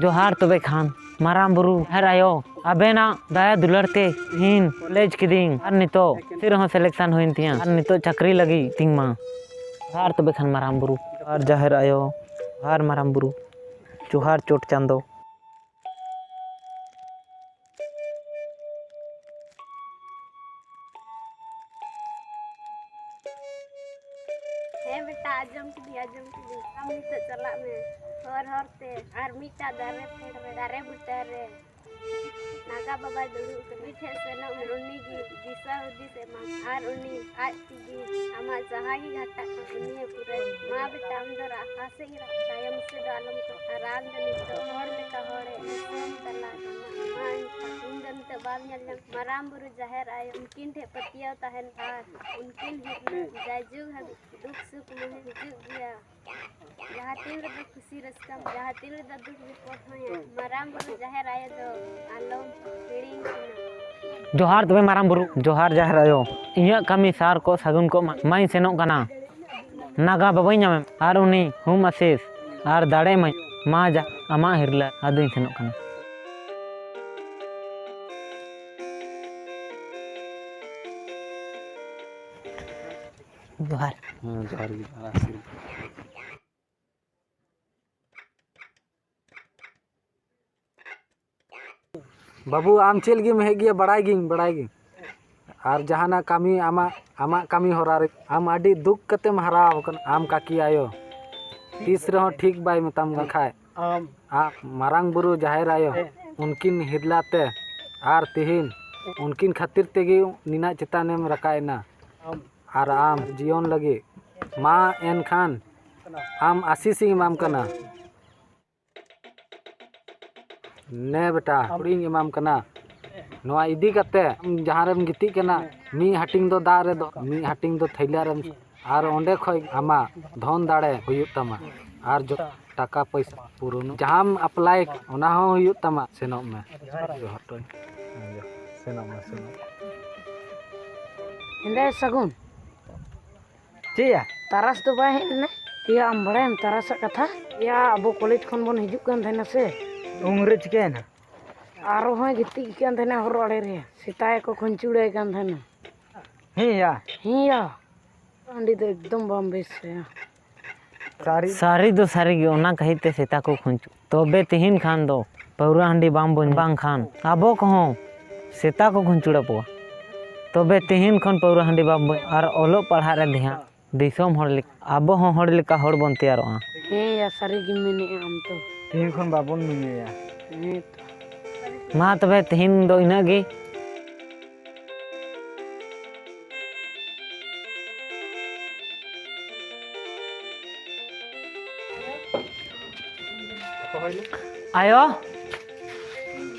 ᱡᱚᱦᱟᱨ ᱛᱚᱵᱮ ᱠᱷᱟᱱ ᱢᱟᱨᱟᱝ ᱵᱩᱨᱩ, ᱡᱟᱦᱮᱨ ᱟᱭᱳ, ᱟᱵᱮᱱᱟᱜ ᱫᱟᱭᱟ ᱫᱩᱞᱟᱹᱲ ᱛᱮ ᱤᱧ ᱠᱚᱞᱮᱡᱽ ᱠᱤᱫᱤᱧ ᱟᱨ ᱱᱤᱛᱚᱜ ᱪᱮᱫ ᱨᱮᱦᱚᱸ ᱥᱤᱞᱮᱠᱥᱟᱱ ᱦᱩᱭᱮᱱ ᱛᱤᱧᱟ ᱟᱨ ᱱᱤᱛᱚᱜ ᱪᱟᱹᱠᱨᱤ ᱞᱟᱹᱜᱤᱫ ᱛᱤᱧ ᱢᱟ᱾ ᱡᱚᱦᱟᱨ ᱛᱚᱵᱮ ᱠᱷᱟᱱ ᱢᱟᱨᱟᱝ ᱵᱩᱨᱩ, ᱡᱚᱦᱟᱨ ᱡᱟᱦᱮᱨ ᱟᱭᱳ, ᱡᱚᱦᱟᱨ ᱢᱟᱨᱟᱝ ᱵᱩᱨᱩ, ᱡᱚᱦᱟᱨ ᱪᱚᱴ ᱪᱟᱸᱫᱚ᱾ ᱦᱮᱸ ᱵᱮᱴᱟ, ᱟᱸᱡᱚᱢ ᱠᱤᱫᱟᱹᱧ, ᱟᱸᱡᱚᱢ ᱠᱤᱫᱟᱹᱧ᱾ ᱟᱢ ᱱᱤᱛᱚᱜ ᱪᱟᱞᱟᱜ ᱢᱮ ᱦᱚᱨ ᱦᱚᱨ ᱛᱮ ᱟᱨ ᱢᱤᱫᱴᱟᱝ ᱫᱟᱨᱮ ᱯᱷᱮᱰ ᱨᱮ, ᱫᱟᱨᱮ ᱵᱩᱴᱟᱹ ᱨᱮ ᱱᱟᱜᱟ ᱵᱟᱵᱟᱭ ᱫᱩᱲᱩᱵ ᱠᱟᱱᱟ᱾ ᱩᱱᱤ ᱴᱷᱮᱱ ᱥᱮᱱᱚᱜ ᱢᱮ, ᱩᱱᱤ ᱜᱮ ᱫᱤᱥᱟᱹ ᱦᱩᱫᱤᱥ ᱮᱢᱟᱢ᱾ ᱟᱨ ᱩᱱᱤ ᱟᱡ ᱛᱮᱜᱮ ᱟᱢᱟᱜ ᱡᱟᱦᱟᱸ ᱜᱮ ᱜᱷᱟᱴᱟᱜ ᱠᱟᱱᱟ, ᱩᱱᱤᱭᱮ ᱯᱩᱨᱟᱹᱭ᱾ ᱢᱟ ᱵᱮᱴᱟ, ᱟᱢ ᱫᱚ ᱨᱟᱦᱟ ᱥᱮᱫ ᱛᱟᱭᱚᱢ ᱥᱮᱫ ᱫᱚ ᱟᱞᱚᱢ ᱠᱚᱭᱚᱜᱟ᱾ ᱟᱨ ᱟᱢ ᱫᱚ ᱱᱤᱛᱚᱜ ᱦᱚᱲ ᱞᱮᱠᱟ ᱦᱚᱲᱮ ᱫᱤᱥᱚᱢ ᱛᱟᱞᱟ ᱠᱟᱱᱟ᱾ ᱢᱟ ᱮᱱᱠᱷᱟᱱ ᱤᱧ ᱫᱚ ᱱᱤᱛᱚᱜ ᱵᱟᱢ ᱧᱮᱞ ᱧᱟᱢ᱾ ᱢᱟᱨᱟᱝ ᱵᱩᱨᱩ, ᱡᱟᱦᱮᱨ ᱟᱭᱳ, ᱩᱱᱠᱤᱱ ᱴᱷᱮᱱ ᱯᱟᱹᱛᱭᱟᱹᱣ ᱛᱟᱦᱮᱱ ᱟᱨ ᱩᱱᱠᱤᱱ ᱦᱤᱨᱞᱟᱹ ᱡᱟᱭᱡᱩᱜᱽ ᱦᱟᱹᱵᱤᱡ ᱫᱩᱠ ᱥᱩᱠ ᱢᱩᱦᱤᱛ ᱦᱤᱡᱩᱜ ᱜᱮᱭᱟ᱾ ᱡᱟᱦᱟᱸ ᱛᱤᱱ ᱨᱮᱫᱚ ᱠᱩᱥᱤ ᱨᱟᱹᱥᱠᱟᱹ, ᱡᱟᱦᱟᱸ ᱛᱤᱱ ᱨᱮᱫᱚ ᱫᱩᱠ ᱵᱤᱯᱚᱫ ᱦᱚᱸᱭᱟ, ᱢᱟᱨᱟᱝ ᱵᱩᱨᱩ ᱡᱟᱦᱮᱨ ᱟᱭᱳ ᱫᱚ ᱟᱞᱚᱢ ᱦᱤᱲᱤᱧ ᱠᱤᱱᱟ᱾ ᱡᱚᱦᱟᱨ ᱛᱚᱵᱮ ᱢᱟᱨᱟᱝ ᱵᱩᱨᱩ, ᱡᱚᱦᱟᱨ ᱡᱟᱦᱮᱨ ᱟᱭᱳ, ᱤᱧᱟᱹᱜ ᱠᱟᱹᱢᱤ ᱥᱟᱨ ᱠᱚ ᱥᱟᱹᱜᱩᱱ ᱠᱚᱜ ᱢᱟ, ᱢᱟᱧ ᱥᱮᱱᱚᱜ ᱠᱟᱱᱟ᱾ ᱱᱟᱜᱟ ᱵᱟᱵᱟᱭ ᱧᱟᱢᱮᱢ ᱟᱨ ᱩᱱᱤ ᱦᱩᱢ ᱟᱥᱤᱥ ᱟᱨ ᱫᱟᱲᱮ ᱢᱟᱹᱧ ᱢᱟ ᱡᱟ ᱟᱢᱟᱜ ᱦᱤᱨᱞᱟᱹ ᱟᱫᱚᱧ ᱥᱮᱱᱚᱜ ᱠᱟᱱᱟ᱾ ᱡᱚᱦᱟᱨ᱾ ᱦᱮᱸ, ᱡᱚᱦᱟᱨ ᱜᱮ, ᱡᱚᱦᱟᱨ, ᱟᱥᱤᱨᱵᱟᱫᱽ᱾ ᱵᱟᱹᱵᱩ, ᱟᱢ ᱪᱮᱫ ᱞᱟᱹᱜᱤᱫ ᱮᱢ ᱦᱮᱡ ᱜᱮᱭᱟ? ᱵᱟᱲᱟᱭ ᱜᱤᱧ, ᱵᱟᱲᱟᱭ ᱜᱤᱧ᱾ ᱟᱨ ᱡᱟᱦᱟᱱᱟᱜ ᱠᱟᱹᱢᱤ, ᱟᱢᱟᱜ, ᱟᱢᱟᱜ ᱠᱟᱹᱢᱤ ᱦᱚᱨᱟ ᱨᱮ ᱟᱢ ᱟᱹᱰᱤ ᱫᱩᱠ ᱠᱟᱛᱮᱢ ᱦᱟᱨᱟ ᱟᱠᱟᱱᱟ᱾ ᱟᱢ ᱠᱟᱹᱠᱤ ᱟᱭᱳ ᱛᱤᱥ ᱨᱮᱦᱚᱸ ᱴᱷᱤᱠ ᱵᱟᱭ ᱢᱮᱛᱟᱢ ᱠᱟᱱ ᱠᱷᱟᱡ᱾ ᱟᱢ ᱟᱜ ᱢᱟᱨᱟᱝ ᱵᱩᱨᱩ ᱡᱟᱦᱮᱨ ᱟᱭᱳ, ᱦᱮᱸ᱾ ᱩᱱᱠᱤᱱ ᱦᱤᱨᱞᱟ ᱛᱮ ᱟᱨ ᱛᱤᱦᱤᱧ ᱩᱱᱠᱤᱱ ᱠᱷᱟᱹᱛᱤᱨ ᱛᱮᱜᱮ ᱱᱤᱱᱟᱜ ᱪᱮᱛᱟᱱᱮᱢ ᱨᱟᱠᱟᱵ ᱮᱱᱟ᱾ ᱟᱢ ᱟᱨ ᱟᱢ ᱡᱤᱭᱚᱱ ᱞᱟᱹᱜᱤᱫ ᱢᱟ ᱮᱱᱠᱷᱟᱱ ᱟᱢ ᱟᱥᱤᱥ ᱤᱧ ᱮᱢᱟᱢ ᱠᱟᱱᱟ᱾ ᱱᱮ ᱵᱮᱴᱟ, ᱦᱩᱲᱤᱧ ᱮᱢᱟᱢ ᱠᱟᱱᱟ᱾ ᱱᱚᱣᱟ ᱤᱫᱤ ᱠᱟᱛᱮ ᱟᱢ ᱡᱟᱦᱟᱸ ᱨᱮᱢ ᱜᱤᱛᱤᱡ ᱠᱟᱱᱟ, ᱢᱤᱫ ᱦᱟᱹᱴᱤᱧ ᱫᱚ ᱫᱟᱜ ᱨᱮ ᱫᱚᱦᱚ, ᱢᱤᱫ ᱦᱟᱹᱴᱤᱧ ᱫᱚ ᱛᱷᱟᱹᱭᱞᱟᱹ ᱨᱮᱢ, ᱟᱨ ᱚᱸᱰᱮ ᱠᱷᱚᱡ ᱟᱢᱟᱜ ᱫᱷᱚᱱ ᱫᱟᱲᱮ ᱦᱩᱭᱩᱜ ᱛᱟᱢᱟ᱾ ᱟᱨ ᱡᱚᱛᱚ ᱴᱟᱠᱟ ᱯᱚᱭᱥᱟ ᱯᱩᱨᱩᱱ, ᱡᱟᱦᱟᱸᱢ ᱟᱯᱞᱟᱭ, ᱚᱱᱟ ᱦᱚᱸ ᱦᱩᱭᱩᱜ ᱛᱟᱢᱟ᱾ ᱥᱮᱱᱚᱜ ᱢᱮ᱾ ᱡᱚᱦᱟᱨ ᱴᱚᱧ᱾ ᱥᱮᱱᱚᱜ ᱢᱮ, ᱥᱮᱱᱚᱜ ᱢᱮ᱾ ᱦᱮᱸᱫᱮ ᱥᱟᱹᱜᱩᱱ᱾ ᱪᱮᱫ ᱭᱟ? ᱛᱟᱨᱟᱥ ᱫᱚ ᱵᱟᱭ ᱦᱮᱡ ᱞᱮᱱᱟ? ᱮᱭᱟ, ᱟᱢ ᱵᱟᱲᱟᱭᱟᱢ ᱛᱟᱨᱟᱥᱟᱜ ᱠᱟᱛᱷᱟ? ᱮᱭᱟ, ᱟᱵᱚ ᱠᱚᱞᱮᱡᱽ ᱠᱷᱚᱱ ᱵᱚᱱ ᱦᱤᱡᱩᱜ ᱠᱟᱱ ᱛᱟᱦᱮᱱᱟ ᱥᱮ᱾ ᱩᱱᱨᱮ ᱪᱤᱠᱟᱹᱭᱮᱱᱟ? ᱟᱨᱦᱚᱸᱭ ᱜᱤᱛᱤᱡ ᱠᱟᱱ ᱛᱟᱦᱮᱱᱟ ᱦᱚᱨ ᱟᱲᱮ ᱨᱮ᱾ ᱥᱮᱛᱟ ᱜᱮᱠᱚ ᱠᱷᱩᱧᱪᱩᱲᱟᱭ ᱠᱟᱱ ᱛᱟᱦᱮᱱᱟ᱾ ᱦᱮᱸ ᱭᱟ᱾ ᱦᱮᱸ ᱭᱟ᱾ ᱦᱟᱺᱰᱤ ᱫᱚ ᱮᱠᱫᱚᱢ ᱵᱟᱢ ᱵᱮᱥ ᱟᱭᱟ᱾ ᱥᱟᱹᱨᱤ? ᱥᱟᱹᱨᱤ ᱫᱚ ᱥᱟᱹᱨᱤ ᱜᱮ, ᱚᱱᱟ ᱠᱷᱟᱹᱛᱤᱨ ᱛᱮ ᱥᱮᱛᱟ ᱠᱚ ᱠᱷᱩᱧᱪᱩ᱾ ᱛᱚᱵᱮ ᱛᱤᱦᱤᱧ ᱠᱷᱟᱱ ᱫᱚ ᱯᱟᱹᱣᱨᱟᱹ ᱦᱟᱺᱰᱤ ᱵᱟᱝ ᱵᱚᱱ, ᱵᱟᱝᱠᱷᱟᱱ ᱟᱵᱚ ᱠᱚᱦᱚᱸ ᱥᱮᱛᱟ ᱠᱚ ᱠᱷᱩᱧᱪᱩᱲ ᱟᱵᱚᱣᱟ᱾ ᱛᱚᱵᱮ ᱛᱤᱦᱤᱧ ᱠᱷᱚᱱ ᱯᱟᱹᱣᱨᱟᱹ ᱦᱟᱺᱰᱤ ᱵᱟᱝ ᱵᱚᱱ, ᱟᱨ ᱚᱞᱚᱜ ᱯᱟᱲᱦᱟᱜ ᱨᱮ ᱫᱷᱮᱭᱟᱱ, ᱫᱤᱥᱚᱢ ᱦᱚᱲ ᱞᱮᱠᱟ, ᱟᱵᱚ ᱦᱚᱸ ᱦᱚᱲ ᱞᱮᱠᱟ ᱦᱚᱲ ᱵᱚᱱ ᱛᱮᱭᱟᱨᱚᱜᱼᱟ᱾ ᱦᱮᱸ ᱭᱟ, ᱥᱟᱹᱨᱤ ᱜᱮᱢ ᱢᱮᱱᱮᱫᱼᱟ ᱟᱢ ᱛᱚ᱾ ᱛᱤᱦᱤᱧ ᱠᱷᱚᱱ ᱵᱟᱵᱚᱱ ᱧᱩᱭᱟ᱾ ᱦᱮᱸ ᱛᱚ᱾ ᱢᱟ ᱛᱚᱵᱮ ᱛᱤᱦᱤᱧ ᱫᱚ ᱤᱱᱟᱹᱜ ᱜᱮ᱾ ᱟᱭᱳ,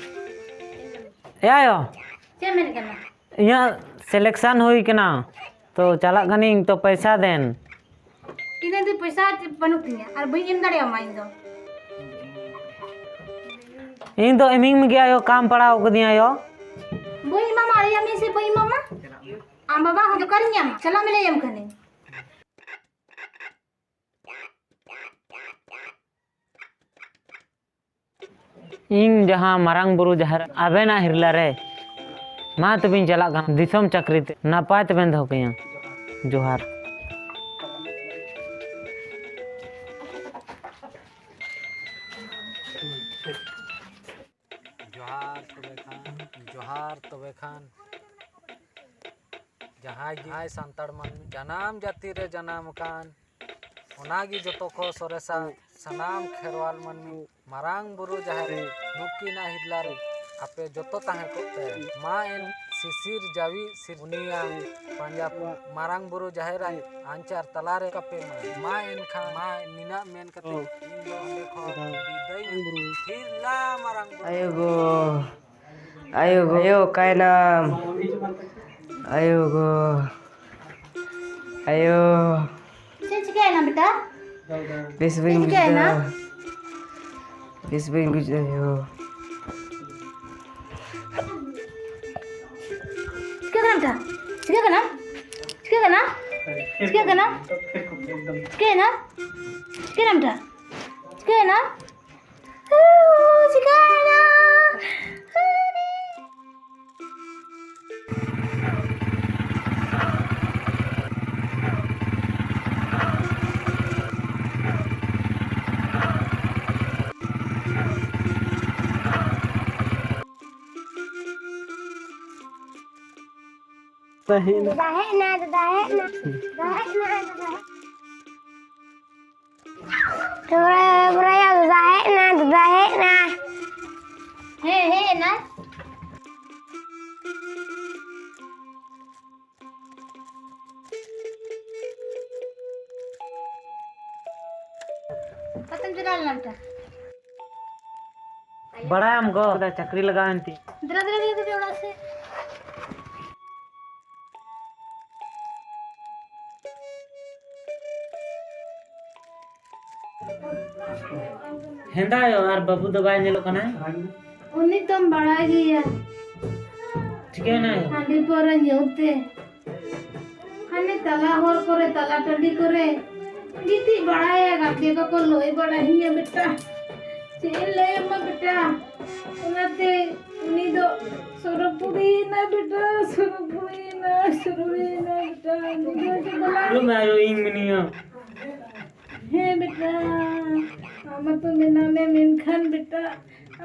ᱮ ᱟᱭᱳ, ᱪᱮᱫ ᱢᱮᱱ ᱠᱟᱱᱟ? ᱤᱧᱟᱹᱜ selection ᱦᱩᱭ ᱠᱟᱱᱟ, ᱛᱚ ᱪᱟᱞᱟᱜ ᱠᱟᱹᱱᱟᱹᱧ, ᱛᱚ ᱯᱚᱭᱥᱟ ᱫᱮᱱ᱾ ᱤᱧ ᱫᱚ ᱯᱚᱭᱥᱟ ᱵᱟᱹᱱᱩᱜ ᱛᱤᱧᱟ ᱟᱨ ᱵᱟᱹᱧ ᱮᱢ ᱫᱟᱲᱮᱭᱟᱢᱟ ᱤᱧ ᱫᱚ᱾ ᱤᱧ ᱫᱚ ᱮᱢᱤᱧ ᱢᱮ ᱜᱮ ᱟᱭᱳ, ᱠᱟᱢ ᱯᱟᱲᱟᱣ ᱠᱟᱹᱫᱤᱧᱟ ᱟᱭᱳ᱾ ᱵᱟᱹᱧ ᱮᱢᱟᱢᱟ, ᱟᱞᱮᱭᱟᱜ ᱢᱮ ᱥᱮ ᱵᱟᱹᱧ ᱮᱢᱟᱢᱟ᱾ ᱟᱢ ᱵᱟᱵᱟ ᱦᱚᱸ ᱫᱚᱠᱟᱱ ᱤᱧ ᱧᱟᱢᱟ, ᱪᱟᱞᱟᱜ ᱢᱮ ᱞᱟᱹᱭᱟᱢ ᱠᱟᱹᱱᱟᱹᱧ᱾ ᱤᱧ ᱡᱟᱦᱟᱸ ᱢᱟᱨᱟᱝ ᱵᱩᱨᱩ ᱡᱟᱦᱮᱨ ᱟᱵᱮᱱᱟᱜ ᱦᱤᱨᱞᱟᱹ ᱨᱮ, ᱢᱟ ᱛᱚᱵᱮᱧ ᱪᱟᱞᱟᱜ ᱠᱟᱱᱟ ᱫᱤᱥᱚᱢ ᱪᱟᱹᱠᱨᱤ ᱛᱮ, ᱱᱟᱯᱟᱭ ᱛᱮᱵᱮᱱ ᱫᱚᱦᱚ ᱠᱟᱹᱧᱟ᱾ ᱡᱚᱦᱟᱨ᱾ ᱡᱚᱦᱟᱨ ᱛᱚᱵᱮ ᱠᱷᱟᱱ, ᱡᱚᱦᱟᱨ ᱛᱚᱵᱮ ᱠᱷᱟᱱ, ᱡᱟᱦᱟᱸᱭ ᱜᱮ, ᱡᱟᱦᱟᱸᱭ ᱥᱟᱱᱛᱟᱲ ᱢᱟᱹᱱᱢᱤ ᱡᱟᱱᱟᱢ ᱡᱟᱹᱛᱤ ᱨᱮ ᱡᱟᱱᱟᱢ ᱟᱠᱟᱱ, ᱚᱱᱟᱜᱮ ᱡᱚᱛᱚ ᱠᱷᱚᱱ ᱥᱚᱨᱮᱥᱟ᱾ ᱥᱟᱱᱟᱢ ᱠᱷᱮᱨᱣᱟᱞ ᱢᱟᱹᱱᱢᱤ ᱢᱟᱨᱟᱝ ᱵᱩᱨᱩ ᱡᱟᱦᱮᱨ ᱱᱩᱠᱤᱱᱟᱜ ᱦᱤᱨᱞᱟᱹ ᱨᱮ ᱟᱯᱮ ᱡᱚᱛᱚ ᱛᱟᱦᱮᱸ ᱠᱚᱜ ᱯᱮ᱾ ᱢᱟ ᱮᱱ ᱥᱤᱥᱤᱨ ᱡᱟᱹᱣᱤ ᱥᱤᱨ ᱩᱱᱤᱭᱟᱜ ᱯᱟᱸᱡᱟ ᱯᱚ ᱢᱟᱨᱟᱝ ᱵᱩᱨᱩ ᱡᱟᱦᱮᱨ ᱟᱭ ᱟᱧᱪᱟᱨ ᱛᱟᱞᱟᱨᱮ ᱠᱟᱯᱮ ᱢᱟ᱾ ᱢᱟ ᱮᱱᱠᱷᱟᱱ ᱢᱟ ᱱᱤᱱᱟᱹᱜ ᱢᱮᱱ ᱠᱟᱛᱮ ᱤᱧ ᱫᱚ ᱚᱸᱰᱮ ᱠᱷᱚᱱ ᱵᱤᱫᱟᱹᱭ ᱤᱧ᱾ ᱦᱤᱨᱞᱟᱹ ᱢᱟᱨᱟᱝ ᱵᱩᱨᱩ᱾ ᱟᱭᱳ ᱜᱳ, ᱟᱭᱳ ᱜᱳ, ᱟᱭᱳ ᱚᱠᱟᱭᱱᱟᱢ? ᱟᱭᱳ ᱜᱳ, ᱟᱭᱳ᱾ ᱪᱮᱫ ᱪᱤᱠᱟᱹᱭᱮᱱᱟ ᱵᱮᱴᱟ? ᱵᱮᱥ ᱵᱟᱹᱧ ᱪᱮᱫ ᱵᱩᱡᱽ ᱪᱤᱠᱟᱹᱭᱮᱱᱟ? ᱮᱫᱟ᱾ ᱵᱮᱥ ᱵᱟᱹᱧ ᱵᱩᱡᱽ ᱮᱫᱟ ᱭᱳ᱾ ᱪᱤᱠᱟᱹ ᱠᱟᱱᱟᱢ ᱵᱮᱴᱟ? ᱪᱤᱠᱟᱹ ᱠᱟᱱᱟᱢ? ᱪᱤᱠᱟᱹ ᱠᱟᱱᱟᱢ? ᱪᱤᱠᱟᱹ ᱠᱟᱱᱟᱢ? ᱪᱤᱠᱟᱹᱭᱮᱱᱟ? ᱪᱤᱠᱟᱹᱭᱮᱱᱟᱢ ᱵᱮᱴᱟ? ᱪᱤᱠᱟᱹᱭᱮᱱᱟ? ᱦᱩ, ᱪᱤᱠᱟᱹᱭᱮᱱᱟ? ᱫᱟᱫᱟ ᱦᱮᱡ ᱮᱱᱟ᱾ ᱫᱟᱫᱟ ᱦᱮᱡ ᱮᱱᱟ, ᱫᱟᱫᱟ ᱦᱮᱡ ᱮᱱᱟ, ᱫᱟᱫᱟ ᱦᱮᱡ ᱮᱱᱟ, ᱫᱟᱫᱟ ᱦᱮᱡ ᱮᱱᱟ᱾ ᱫᱟᱫᱟ ᱦᱮᱡ ᱮᱱᱟ, ᱫᱟᱫᱟ ᱦᱮᱡ ᱮᱱᱟ᱾ ᱦᱮᱸ, ᱦᱮᱡ ᱮᱱᱟᱭ᱾ ᱚᱠᱟᱛᱮᱢ ᱪᱟᱞᱟᱣ ᱞᱮᱱᱟ ᱵᱮᱴᱟ? ᱵᱟᱲᱟᱭᱟᱢ ᱜᱚ, ᱪᱟᱹᱠᱨᱤ ᱞᱟᱜᱟᱣᱮᱱ ᱛᱤᱧ᱾ ᱫᱮᱞᱟ, ᱫᱮᱞᱟ, ᱫᱮᱞᱟ, ᱫᱮᱞᱟ ᱚᱲᱟᱜ ᱥᱮᱫ᱾ ᱦᱮᱸᱫᱟ ᱟᱭᱳ, ᱟᱨ ᱵᱟᱹᱵᱩ ᱫᱚ ᱵᱟᱭ ᱧᱮᱞᱚᱜ ᱠᱟᱱᱟ? ᱩᱱᱤ ᱛᱚᱢ ᱵᱟᱲᱟᱭ ᱜᱮᱭᱟ᱾ ᱪᱤᱠᱟᱹᱭᱮᱱᱟᱭ? ᱦᱟᱺᱰᱤ ᱯᱟᱹᱣᱨᱟᱹ ᱧᱩ ᱛᱮ᱾ ᱦᱟᱱᱮ ᱛᱟᱞᱟ ᱦᱚᱨ ᱠᱚᱨᱮ, ᱛᱟᱞᱟ ᱴᱟᱺᱰᱤ ᱠᱚᱨᱮ ᱜᱤᱛᱤᱡ ᱵᱟᱲᱟᱭᱟ, ᱜᱟᱛᱮ ᱠᱚᱠᱚ ᱞᱟᱹᱭ ᱵᱟᱲᱟᱭᱤᱧᱟ ᱵᱮᱴᱟ᱾ ᱪᱮᱫ ᱤᱧ ᱞᱟᱹᱭ ᱟᱢᱟ ᱵᱮᱴᱟ? ᱚᱱᱟᱛᱮ ᱩᱱᱤ ᱫᱚ ᱥᱚᱨᱚᱜᱽᱯᱩᱨᱤᱭᱮᱱᱟ ᱵᱮᱴᱟ, ᱥᱚᱨᱚᱜᱽᱯᱩᱨᱤᱭᱮᱱᱟ, ᱥᱚᱨᱚᱜᱽᱯᱩᱨᱤᱭᱮᱱᱟ ᱵᱮᱴᱟ᱾ ᱩᱱᱤ ᱫᱚ ᱪᱮᱫ ᱵᱟᱞᱟ- ᱫᱩᱲᱩᱵ ᱢᱮ ᱟᱭᱳ, ᱤᱧ ᱢᱤᱱᱟᱹᱧᱟ᱾ ᱦᱮᱸ ᱵᱮᱴᱟ, ᱟᱢ ᱢᱟᱛᱚ ᱢᱮᱱᱟᱢᱮ, ᱢᱮᱱᱠᱷᱟᱱ ᱵᱮᱴᱟ,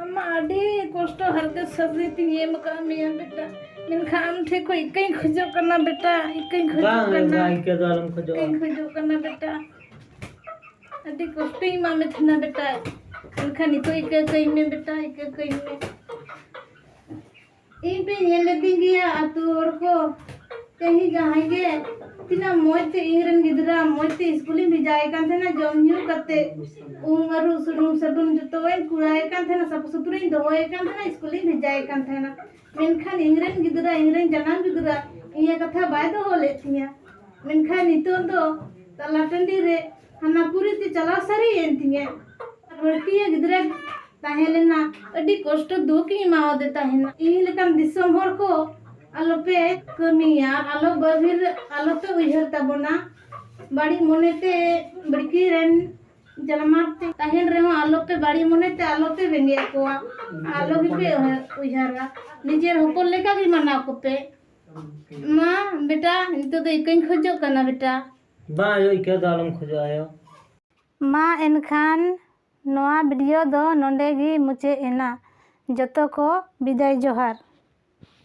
ᱟᱢ ᱢᱟ ᱟᱹᱰᱤ ᱠᱚᱥᱴᱚ ᱦᱟᱨᱠᱮᱛ ᱥᱟᱥᱮᱛᱤᱧ ᱮᱢ ᱟᱠᱟᱫ ᱢᱮᱭᱟ ᱵᱮᱴᱟ, ᱢᱮᱱᱠᱷᱟᱱ ᱟᱢ ᱴᱷᱮᱱ ᱠᱷᱚᱱ ᱤᱠᱟᱹᱧ ᱠᱷᱚᱡᱚᱜ ᱠᱟᱱᱟ ᱵᱮᱴᱟ, ᱤᱠᱟᱹᱧ ᱠᱷᱚᱡᱚᱜ ᱵᱟᱝ, ᱠᱟᱱᱟ᱾ ᱵᱟᱝ, ᱤᱠᱟᱹ ᱫᱚ ᱟᱞᱚᱢ ᱠᱷᱚᱡᱚᱜᱼᱟ᱾ ᱤᱠᱟᱹᱧ ᱠᱷᱚᱡᱚᱜ ᱠᱟᱱᱟ ᱵᱮᱴᱟ, ᱟᱹᱰᱤ ᱠᱚᱥᱴᱚᱧ ᱮᱢᱟᱫ ᱢᱮ ᱛᱟᱦᱮᱱᱟ ᱵᱮᱴᱟ, ᱢᱮᱱᱠᱷᱟᱱ ᱱᱤᱛᱚᱜ ᱤᱠᱟᱹ ᱠᱟᱹᱧ ᱢᱮ ᱵᱮᱴᱟ, ᱤᱠᱟᱹ ᱠᱟᱹᱧ ᱢᱮ᱾ ᱤᱧ ᱯᱮ ᱧᱮᱞ ᱞᱮᱫᱤᱧ ᱜᱮᱭᱟ ᱟᱹᱛᱩ ᱦᱚᱲ ᱠᱚ, ᱠᱟᱹᱦᱤ ᱡᱟᱦᱟᱸᱭ ᱜᱮ ᱛᱤᱱᱟᱹᱜ ᱢᱚᱡᱽ ᱛᱮ ᱤᱧ ᱨᱮᱱ ᱜᱤᱫᱽᱨᱟᱹ ᱢᱚᱡᱽ ᱛᱮ ᱤᱥᱠᱩᱞᱤᱧ ᱵᱷᱮᱡᱟᱭᱮ ᱠᱟᱱ ᱛᱟᱦᱮᱱᱟ, ᱡᱚᱢ ᱧᱩ ᱠᱟᱛᱮ ᱩᱢ ᱟᱹᱨᱩᱵ ᱥᱩᱱᱩᱢ ᱥᱟᱵᱚᱱ ᱡᱚᱛᱚᱣᱟᱧ ᱠᱩᱲᱟᱭᱮ ᱠᱟᱱ ᱛᱟᱦᱮᱱᱟ, ᱥᱟᱯᱷᱟ ᱥᱩᱛᱨᱟᱹᱧ ᱫᱚᱦᱚᱭᱮ ᱠᱟᱱ ᱛᱟᱦᱮᱱᱟ, ᱤᱥᱠᱩᱞᱤᱧ ᱵᱷᱮᱡᱟᱭᱮ ᱠᱟᱱ ᱛᱟᱦᱮᱱᱟ᱾ ᱢᱮᱱᱠᱷᱟᱱ ᱤᱧ ᱨᱮᱱ ᱜᱤᱫᱽᱨᱟᱹ, ᱤᱧ ᱨᱮᱱ ᱡᱟᱱᱟᱢ ᱜᱤᱫᱽᱨᱟᱹ ᱤᱧᱟᱹᱜ ᱠᱟᱛᱷᱟ ᱵᱟᱭ ᱫᱚᱦᱚ ᱞᱮᱫ ᱛᱤᱧᱟᱹ᱾ ᱢᱮᱱᱠᱷᱟᱱ ᱱᱤᱛᱚᱜ ᱫᱚ ᱛᱟᱞᱟ ᱴᱟᱺᱰᱤ ᱨᱮ ᱦᱟᱱᱟ ᱯᱩᱨᱤ ᱛᱮ ᱪᱟᱞᱟᱣ ᱥᱟᱹᱨᱤᱭᱮᱱ ᱛᱤᱧᱟᱹ᱾ ᱵᱟᱹᱲᱛᱤᱭᱟᱹ ᱜᱤᱫᱽᱨᱟᱹ ᱛᱟᱦᱮᱸ ᱞᱮᱱᱟ, ᱟᱹᱰᱤ ᱠᱚᱥᱴᱚ ᱫᱩᱠ ᱤᱧ ᱮᱢᱟᱣᱟᱫᱮ ᱛᱟᱦᱮᱱᱟ᱾ ᱤᱧ ᱞᱮᱠᱟᱱ ᱫᱤᱥᱚᱢ ᱦᱚᱲ ᱠᱚ ᱟᱞᱚᱯᱮ ᱠᱟᱹᱢᱤᱭᱟ, ᱟᱞᱚ ᱵᱟᱹᱜᱤ ᱨᱮ ᱟᱞᱚᱯᱮ ᱩᱭᱦᱟᱹᱨ ᱛᱟᱵᱚᱱᱟ᱾ ᱵᱟᱹᱲᱤᱡ ᱢᱚᱱᱮᱛᱮ ᱵᱟᱹᱲᱠᱤ ᱨᱮᱱ ᱡᱟᱱᱣᱟᱨ ᱛᱮ ᱛᱟᱦᱮᱱ ᱨᱮᱦᱚᱸ ᱟᱞᱚᱯᱮ ᱵᱟᱹᱲᱤᱡ ᱢᱚᱱᱮᱛᱮ ᱟᱞᱚᱯᱮ ᱵᱮᱸᱜᱮᱫ ᱠᱚᱣᱟ, ᱟᱞᱚ ᱜᱮᱯᱮ ᱩᱭᱦᱟᱹᱨᱟ᱾ ᱱᱤᱡᱮᱨ ᱦᱚᱯᱚᱱ ᱞᱮᱠᱟ ᱜᱮ ᱢᱟᱱᱟᱣ ᱠᱚᱯᱮ᱾ ᱢᱟ ᱵᱮᱴᱟ, ᱱᱤᱛᱚᱜ ᱫᱚ ᱤᱠᱟᱹᱧ ᱠᱷᱚᱡᱚᱜ ᱠᱟᱱᱟ ᱵᱮᱴᱟ᱾ ᱵᱟᱝ ᱟᱭᱳ, ᱤᱠᱟᱹ ᱫᱚ ᱟᱞᱚᱢ ᱠᱷᱚᱡᱚᱜᱼᱟ ᱟᱭᱳ᱾ ᱢᱟ ᱮᱱᱠᱷᱟᱱ ᱱᱚᱣᱟ ᱵᱷᱤᱰᱤᱭᱳ ᱫᱚ ᱱᱚᱰᱮ ᱜᱮ ᱢᱩᱪᱟᱹᱫ ᱮᱱᱟ᱾ ᱡᱚᱛᱚ ᱠᱚ ᱵᱤᱫᱟᱹᱭ ᱡᱚᱦᱟᱨ᱾